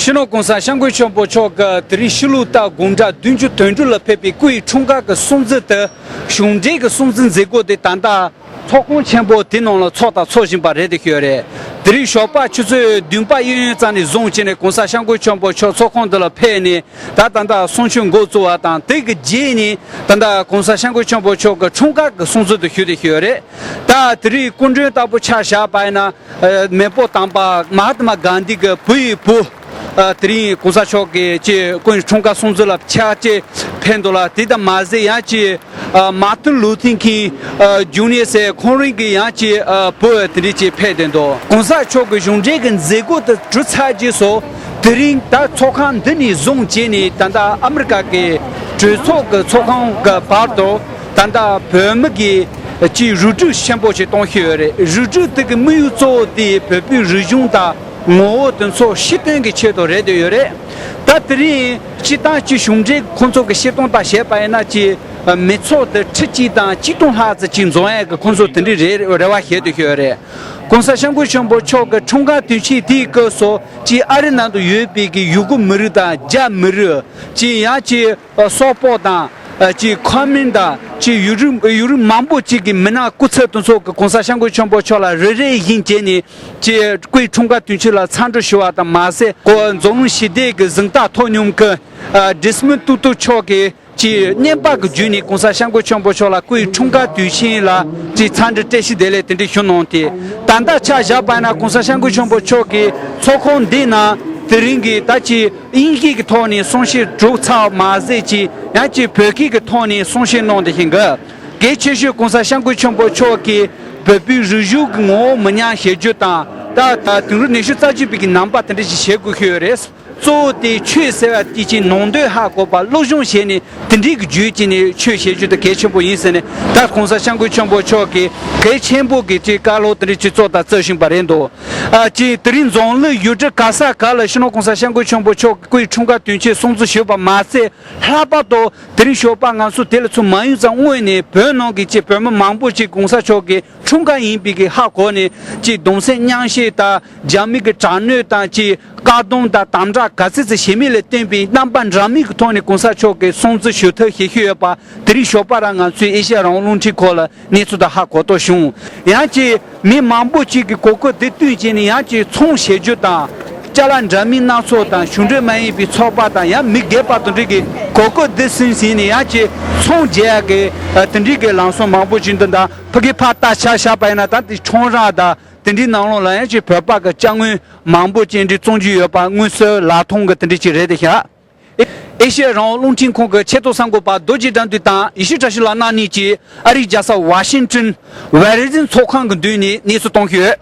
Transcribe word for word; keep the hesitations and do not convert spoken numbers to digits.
སྤྱི་ནོར་གོང་ས་སྐྱབས་མགོན་ཆེན་པོ་མཆོག་གི་དེ་རིང་ཕྱི་ལུགས་ཟླ་དགུང་གྲངས་བདུན་ཅུ་དོན་དྲུག་ལ་ཕེབས་པའི་སྐུའི་འཁྲུངས་སྐར་གྱི་སྲུང་བརྩི་དེ་གཞུང་འབྲེལ་གྱི་སྲུང་བརྩི་མཛད་སྒོ་དེ་ད་ལྟ་ཚོགས་ཁང་ཆེན་པོ་དེ་ནང་ལ་ཚོགས་དང་འཚོགས་བཞིན་པ་རེད་དེ་ཞུ་ཡ་རེད། དེ་རིང་ཞོགས་པ་ཆུ་ཚོད་བདུན་པ་གཡས་གཡོན་ཙམ་ནས་བཟུང་བྱས་ནས་གོང་ས་སྐྱབས་མགོན་ཆེན་པོ་མཆོག་ཚོགས་ཁང་འདི་ལ་ཕེབས་ནས་ད་ད་ལྟ་གསུང་ཆོས་འགོ་བཙུགས་པ་དང་དེ་གི་རྗེས་ནས་ད་ལྟ་གོང་ས་སྐྱབས་མགོན་ཆེན་པོ་མཆོག་གི་འཁྲུངས་སྐར་གྱི་སྲུང་བརྩི་དེ་ཞུས་དེ་ཞུ་ཡ་རེད། ད་དེ་རིང་སྐུ་མགྲོན་ལྟ་བུ་ཆ་བཞག་པ་ཡིན་ན། ཨ། མེས་པོ་དམ་པ་མ་ཧཱ་ཏ་མ་གཱན་དྷི་གི་བུ་ཡི་བུ། ཨ། དེ་རིང་གོང་ས་མཆོག་གི་ཅིག་སྐུའི་འཁྲུངས་སྐར་སྲུང་བརྩི་ལ་ཕྱག་ཅིག་ཕེབས་འདུག་ལ། དེ་དང་མ་ཟད་ཡང་ཅིག་ཨ། མཱར་ཏིན་ལུ་ཐིང་ཁིང་ཨ། ཇུ་ནི་ཡར་ཟེར་ཁོང་རང་གི་ཡང་ཅིག་ཨ། བུ་དེ་འདྲ་ཅིག་ཕེབས་བསྡད་འདུག་གོང་ས་མཆོག་གི་གཞུང་འབྲེལ་གྱི་མཛད་སྒོ་དེ་གྲུབ་ཚར་རྗེས་སུ་དེ་རིང་ད་ཚོགས་ཁང་འདི་ནས་བཟུང་བྱས་ནས་ད་ལྟ་ཨ་མི་རི་ཀ་གི་གྲོས་ཚོགས་ཀྱི་ཚོགས་ཁང་གི་བར་དུ་ད་ལྟ་བོད་མི་གི་ཅིག་རུ་སྒྲིག་ཆེན་པོ་ཞིག་གཏོང་བཞིན་ཡོད་རེད། རུ་སྒྲིག་དེ་གི་དམིགས་ཡུལ་གཙོ་བོ་དེ་བོད་པའི་རིག་གཞུང་དང་ངོ་བོ་དེ་ཚོ་ཕྱིར་བཏོན་གྱི་ཆེད་དུ་རེད་བསྡད་ཡོད་རེད། ད་དེ་རིང་སྤྱིར་བཏང་ཅིག་གཞུང་འབྲེལ་ཁོང་ཚོ་གི་བཤད་སྟངས་དང་བཤད་པ་ཡིན་ན་ཅིག་མི་ཚོགས་དེ་ཁྲི་གཅིག་དང་གཅིག་སྟོང་ལྷག་ཙམ་ཅིག་འཛོམས་ཡག་གི་ཁོང་ཚོ་དེ་འདྲའི་རེ་རེ་བ་བྱེད་དུ་ཡོད་རེད། གོང་ས་སྐྱབས་མགོན་ཆེན་པོ་མཆོག་གི་འཁྲུངས་སྐར་དུས་ཆེན་དེའི་སྐབས་སུ་ཅིག་ཨ་རི་ནང་དུ་ཡོད་པའི་གི་ཡུ་གུར་མི་རིགས་དང་རྒྱ་མི་རིགས་ཅིག་ཡང་ཅིག་སོག་པོ་དང་ཅིག་ཁོ་མིན་དང་ཅིག་ཡུ་རིགས་ཡུ་རིགས་མང་པོ་ཅིག་གི་མི་སྣ་སྐུ་ཚབ་དེ་ཚོ་གི་གོང་ས་སྐྱབས་མགོན་ཆེན་པོ་མཆོག་ལ་རེ་རེ་བཞིན་བྱས་ནས་ཅིག་སྐུའི་འཁྲུངས་སྐར་དུས་ཆེན་ལ་འཚམས་འདྲི་ཞུ་བ་དང་མ་ཟད་ཁོ་འཛམ་གླིང་ཞི་བདེ་གི་གཟེངས་རྟགས་ཐོབ་མྱོང་གི་ཨ། ཌི་སི་མོན་ཏུ་ཏུ་མཆོག་གིས་ཀྱི་བརྙན་པར་གྱི་བརྒྱུད་ནས་གོང་ས་སྐྱབས་མགོན་ཆེན་པོ་མཆོག་ལ་སྐུའི་འཁྲུངས་སྐར་དུས་ཆེན་ལ་ཀྱི་འཚམས་འདྲི་བཀྲ་ཤིས་བདེ་ལེགས་དེ་འདྲ་ཞུ་གནང་སྟེ། ད་ལྟ་ཆ་བཞག་པ་ན་གོང་ས་སྐྱབས་མགོན་ཆེན་པོ་མཆོག་གིས་ཚོགས་ཁང་འདི་ནང་དེ་རིང་གི་ད་ཀྱི་དབྱིན་སྐད་ཀྱི་ཐོག་ནས་གསུང་བཤད་གྲུབ་ཚར་བ་མ་ཟད་ཀྱི་ཡང་ཀྱི་བོད་སྐད་ཀྱི་ཐོག་ནས་གསུང་བཤད་གནང་བསྡད་ཤིང་གི། གལ་ཆེ་ཤོས་གོང་ས་སྐྱབས་མགོན་ཆེན་པོ་མཆོག་གིས་བོད་པའི་རིག་གཞུང་གི་ངོ་བོ་མི་ཉམས་བྱེད་རྒྱུ་དང་ད་ད་དུང་རུ་ཉི་ཤུ་རྩ་གཅིག་པའི་གི་ནང་པ་དེ་འདྲ་ཞིག་བྱེད་དགོས་ཀྱི་ཡོད་རེད། གཙོ་བོ་དེ་ཆོས་ཟེར་བ་དེ་ཅིག་ནང་དོན་ཧ་གོ་བ་སློབ་སྦྱོང་བྱས་ནས་དེ་འདྲའི་གི་བརྒྱུད་ཀྱི་ནས་ཆོས་བྱེད་རྒྱུ་དེ་གལ་ཆེན་པོ་ཡིན་ཟེར་ནས་ད་གོང་ས་སྐྱབས་མགོན་ཆེན་པོ་མཆོག་གིས་གལ་ཆེན་པོ་གི་ཅིག་བཀའ་སློབ་དེ་འདྲ་ཅིག་སྩོལ་དང་སྩོལ་བཞིན་པ་རེད་འདུག་ཨ་ཅིག་དེ་རིང་འཛམ་གླིང་ཡུལ་གྲུ་ག་ས་ག་ལ་སྤྱི་ནོར་གོང་ས་སྐྱབས་མགོན་ཆེན་པོ་མཆོག་གི་སྐུའི་འཁྲུངས་སྐར་དུས་ཆེན་སྲུང་བརྩི་ཞུས་པ་མ་ཟད་ལྷག་པར་དུ་དེ་རིང་ཞོགས་པ་ང་ཚོ་དེ་ལ་ཚུར་མ་ཡོང་ཙང་སྔོན་ནས་བོད་ནང་གི་ཅིག་བོད་མི་མང་པོ་ཅིག་གོང་ས་མཆོག་གི་འཁྲུངས་སྐར་ཡིན་པའི་གི་ཧ་གོ་ནས་ཅིག་གདུང་སེམས་མཉམ་བསྐྱེད་དང་རྒྱ་མི་གི་དྲག་གནོན་དང་ཅིག་བཀག་སྡོམ་དང་དམ་དྲག་ག་ཚོད་ཙམ་བྱེད་མིན་ལ་བརྟེན་པའི་རྣམ་པ་འདྲ་མིན་གྱི་ཐོག་ནས་གོང་ས་མཆོག་གི་སྲུང་བརྩི་ཞུ་ཐབས་བྱེད་ཀྱི་ཡོད་པ་དེ་རིང་ཞོགས་པ་རང་ང་ཚོའི་ཨེ་ཤ་ཡ་རང་དབང་རླུང་འཕྲིན་ཁང་ལ་གནས་ཚུལ་དང་ཧ་གོ་རྟོགས་བྱུང་། ཡང་ཅིག་མི་མང་པོ་ཅིག་གིས་གོ་སྐབས་འདི་བསྟུན་བྱས་ནས་ཡང་ཅིག་ཚོང་བྱེད་རྒྱུ་དང་། ཅ་ལག་འདྲ་མིན་སྣ་ཚོགས་དང་གཞུང་འབྲེལ་མ་ཡིན་པའི་ཚོགས་པ་དང་ཡང་མི་སྒེར་པ་དང་འབྲེལ་གྱི་གོ་སྐབས་འདི་ཟིན་ཟིན་ནས་ཡང་ཅིག་ཚོང་རྒྱག་ཡག་གི་དེ་འདྲའི་གི་ལམ་སང་མང་པོ་ཅིག་འདུག་ད་ཕ་གི་ཕར་ལྟ་ཆ་བཞག་པ་ཡིན་ན་ད་དེ་ཁྲོམ་ར་དང་། དེ་འདྲའི་ནང་ལོགས་ལ་ཡང་ཅིག་བོད་པ་གི་ཅ་དངོས་མང་པོ་ཅིག་འདི་བཙོང་རྒྱུ་ཡོད་པ་དངོས་སུ་ལག་མཐོང་གི་དེ་འདྲ་ཅིག་རེད་དེ་ཤག་ཨེ་ཤེ་ཡ་རང་དབང་རླུང་འཕྲིན་ཁང་གི་ཆེད་དུ་གསར་འགོད་པ་རྡོ་རྗེ་དགྲ་འདུལ་དང་ཡེ་ཤེས་བཀྲ་ཤིས་ལགས་རྣམ་གཉིས་ཀྱིས་ཨ་རིའི་རྒྱལ་ས་ཝ་ཤིང་ཏོན་ཝེ་རི་ཛིན་ཚོགས་ཁང་གི་མདུན་ནས་གནས་ཚུལ་གཏོང་གི་ཡོད།